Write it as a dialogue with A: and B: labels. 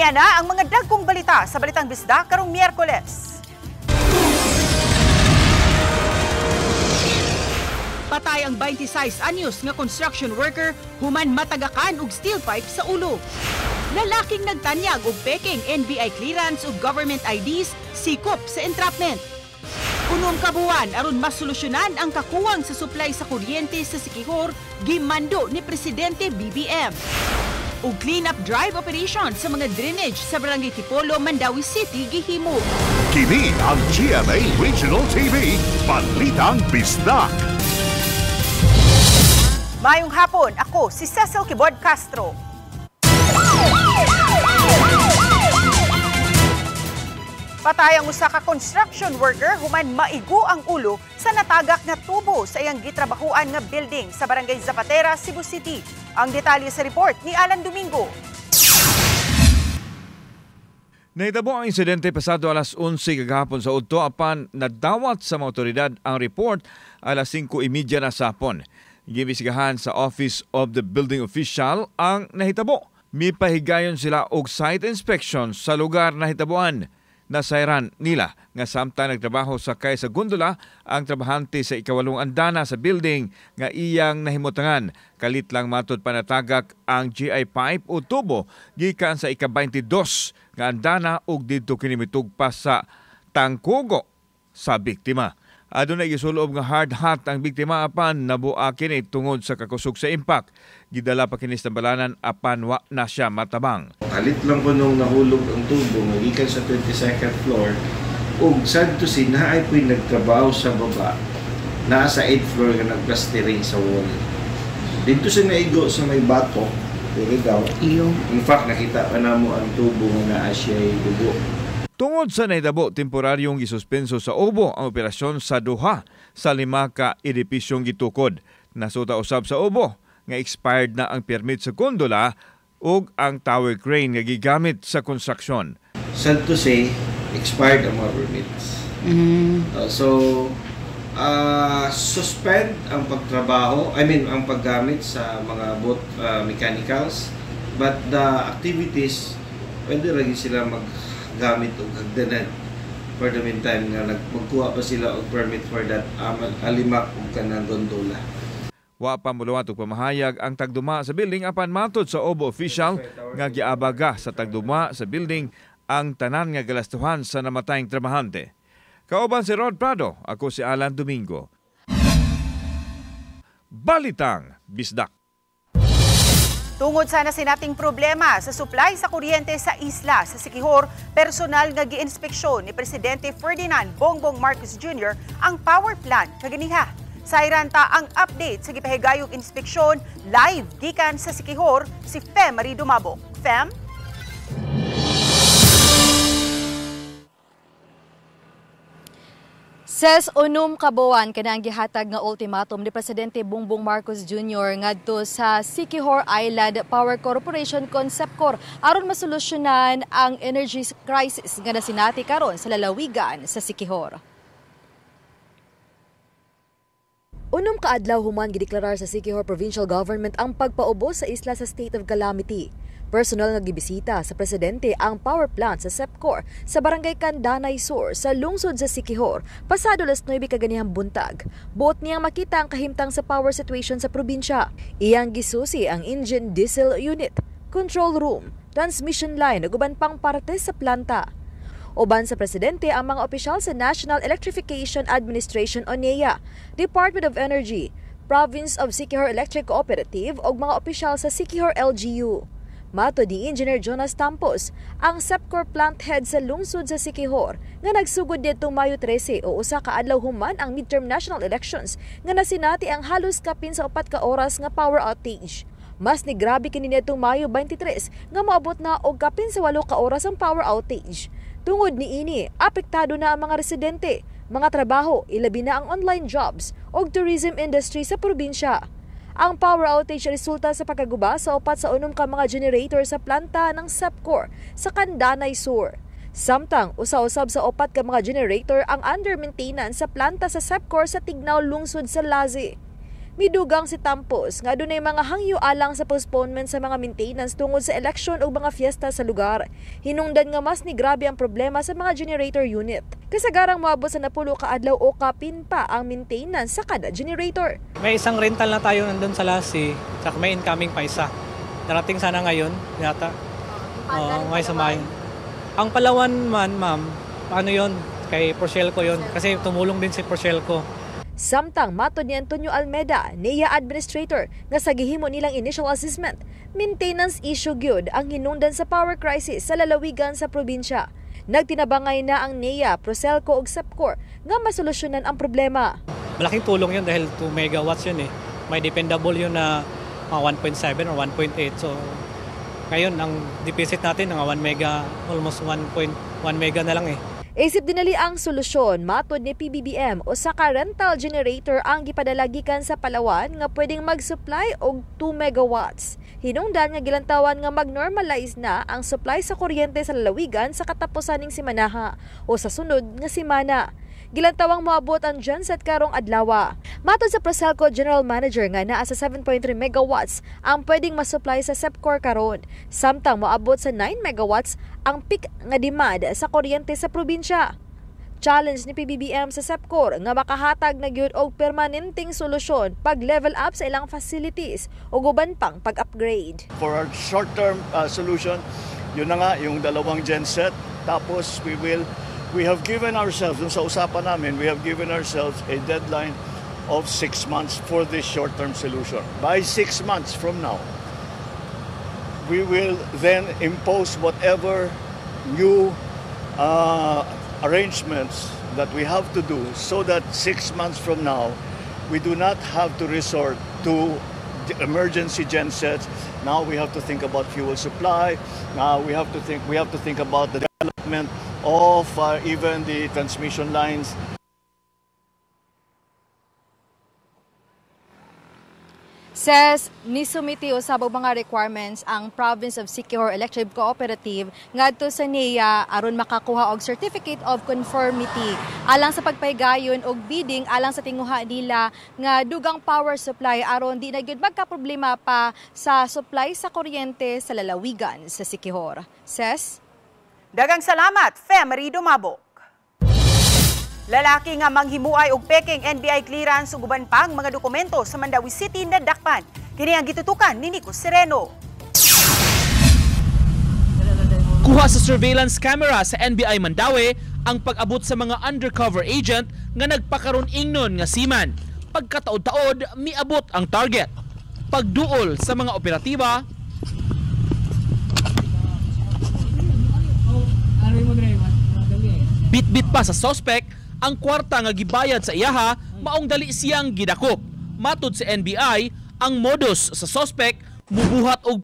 A: Ania na ang mga dagkong balita sa Balitang Bisdak karong Miyerkules. Patay ang 26 anyos nga construction worker human matagakan og steel pipe sa ulo. Lalaking nagtanyag og peking NBI clearance ug government IDs sikop sa entrapment. 6 ka buwan aron masolusyonan ang kakuwang sa supply sa kuryente sa Siquijor, gimando ni Presidente BBM. Ug clean-up drive operation sa mga drainage sa Barangay Tipolo, Mandaue City gihimo.
B: Kini ang GMA Regional TV, Balitang Bisdak.
A: Mayong hapon, ako si Cecil Quibod Castro. Patay ang usa ka construction worker human maigo ang ulo sa natagak nga tubo sa iyang gitrabahuan nga building sa Barangay Zapatera, Cebu City. Ang detalye sa report ni Alan Domingo.
C: Nahitabo ang insidente pasado alas 11 kagahapon sa udto apan nadawat sa mga otoridad ang report alas 5:30 na sapon. Giimbestigahan sa Office of the Building Official ang nahitabo. Mipahigayon sila og site inspection sa lugar nahitabuan. Nasayran nila nga samtang nagtrabaho sakay sa gondola ang trabahante sa 8 andana sa building nga iyang nahimutangan. Kalit lang matud panatagak ang GI pipe o tubo gikan sa ika-22 nga andana ug didto kini mitugpa sa tangkugo sa biktima. Adunay gisulob nga hard hat ang biktima apan nabua kini tungod sa kakusog sa impact. Gidala pa kini sa balanan apan wa na siya matabang.
D: Kalit lang ko nung nahulog ang tubo nga gikan sa 22nd floor ug sad to say naay po'y nagtrabaho sa baba naa sa 8th floor nga nagplastering sa wall. Dito siya naigo sa may bato, diri daw. In fact, nakita pa namo ang tubo nga naa siya'y dugo.
C: Tungod sa nahitabo, temporaryong gisuspenso sa Obo ang operasyon sa duha sa 5 ka edipisyong gitukod. Nasuta usab sa Obo nga expired na ang permit sa gondola ug ang tower crane nga gigamit sa konstruksyon.
D: Sad to say, expired ang mga permits. So, suspend ang pagtrabaho, I mean ang paggamit sa mga both mechanicals, but the activities, pwede rin sila maggamit og hagdanan for the meantime nga magkuha pa sila og permit for that alimak og kanang gondola.
C: Wa pa muluwat og pamahayag ang tagduma sa building apan matod sa Obo official nga giabaga sa tagduma sa building ang tanan nga galastuhan sa namatayng trabahante. Kauban si Rod Prado, ako si Alan Domingo. Balitang Bisdak.
A: Tungod sa nasinating problema sa supply sa kuryente sa isla sa Siquijor, personal nga giinspeksyon ni Presidente Ferdinand Bongbong Marcos Jr. ang power plant kaganiha. Sayran ta ang update sa gipahigayong inspeksyon live gikan sa Siquijor si Fem Marie Dumabok. Fem?
E: Ses 6 ka buwan kana ang gihatag nga ultimatum ni Presidente Bongbong Marcos Jr. ngadto sa Siquijor Island Power Corporation Concepcor aron masolusyonan ang energy crisis nga nasinati karon sa lalawigan sa Siquijor. 6 ka adlaw human gideklarar sa Siquijor Provincial Government ang pagpaubos sa isla sa state of calamity. Personal nga gibisita sa presidente ang power plant sa Sepcor sa Barangay Candanay Sur sa lungsod sa Siquijor pasado alas 9 kaganihang buntag. Buot niyang makita ang kahimtang sa power situation sa probinsya. Iyang gisusi ang engine diesel unit, control room, transmission line ug uban pang parte sa planta. Uban sa presidente ang mga opisyal sa National Electrification Administration o NEA, Department of Energy, Province of Siquijor Electric Cooperative ug mga opisyal sa Siquijor LGU. Mato ni Engineer Jonas Tampos, ang Sepcor plant head sa lungsod sa Siquijor nga nagsugod nitong Mayo 13 o usa ka adlaw human ang midterm national elections nga nasinati ang halos kapin sa 4 ka oras nga power outage. Mas ni grabe kini nitong Mayo 23 nga moabot na og kapin sa 8 ka oras ang power outage. Tungod niini, apektado na ang mga residente, mga trabaho, ilabi na ang online jobs ug tourism industry sa probinsya. Ang power outage resulta sa pagkaguba sa 4 sa 6 ka mga generator sa planta ng Sepcor sa Candanay Sur. Samtang usa-usab sa 4 ka mga generator ang under maintenance sa planta sa Sepcor sa Tignao, lungsod sa Lazi. Midugang si Tampos nga adunay mga hangyo alang sa postponement sa mga maintenance tungod sa eleksyon ug mga fiesta sa lugar. Hinungdan nga mas ni grabe ang problema sa mga generator unit. Kasagarang moabot sa 10 ka adlaw o kapin pa ang maintenance sa kada generator.
F: May isang rental na tayo nandun sa Lasi, tsaka may incoming pa isa. Darating sana ngayon, yata. Oo, may samahin. Ang Palawan man, ma'am, ano yun? Kay Procelco yun. Kasi tumulong din si Procelco.
E: Samtang matod ni Antonio Almeda, NEA Administrator, nga sa gihimo nilang initial assessment, maintenance issue gyud ang hinungdan sa power crisis sa lalawigan sa probinsya. Nagtinabangay na ang NEA, Procelco ug SEPCOR nga masolusyonan ang problema.
F: Malaking tulong yun dahil 2 megawatts yun eh. May dependable yun na mga 1.7 or 1.8. So ngayon, ang deficit natin mga 1 mega, almost 1.1 mega na lang eh.
E: Isip dinali ang solusyon, matod ni PBBM, usa ka rental generator ang gipadala gikan sa Palawan nga pwedeng mag-supply og 2 megawatts. Hinungdan nga gilantawan nga mag-normalize na ang supply sa kuryente sa lalawigan sa katapusan ning simanaha o sa sunod nga simana. Gilantawang moabot ang genset karong adlawa. Matod sa Procelco General Manager nga naa sa 7.3 megawatts ang pwedeng masupply sa SEPCOR karon, samtang moabot sa 9 megawatts ang peak nga demand sa kuryente sa probinsya. Challenge ni PBBM sa SEPCOR nga makahatag na gyud og permanenteng solusyon pag level up sa ilang facilities ug uban pang pag-upgrade.
G: For our short-term solution, yun na nga yung dalawang genset. Tapos we have given ourselves, dun sa usapan namin, we have given ourselves a deadline of 6 months for this short-term solution. By 6 months from now, we will then impose whatever new arrangements that we have to do so that 6 months from now, we do not have to resort to the emergency gensets. Now we have to think about fuel supply. Now we have to think about the development of even the transmission lines.
H: Says nisumiti usab og mga requirements ang Province of Siquijor Electric Cooperative ngadto sa NEA aron makakuha og Certificate of Conformity alang sa pagpahigayon og bidding alang sa tinguha nila nga dugang power supply aron di na gyud magkaproblema pa sa supply sa kuryente sa lalawigan sa Siquijor. Ses.
A: Daghang salamat, Femery Dumabok. Lalaki nga manghimuay og peking NBI clearance ug uban pang mga dokumento sa Mandaue City nadakpan. Kini ang gitutukan ni Nico Sereno.
I: Kuha sa surveillance camera sa NBI Mandaue ang pag-abot sa mga undercover agent nga nagpakaron ingnon nga seaman. Pagkataod-taod, miabot ang target. Pagduol sa mga operatiba, bit-bit pa sa suspect ang kwarta nga gibayad sa iyaha, maong dali siyang gidakop. Matod sa NBI, ang modus sa suspect mubuhat og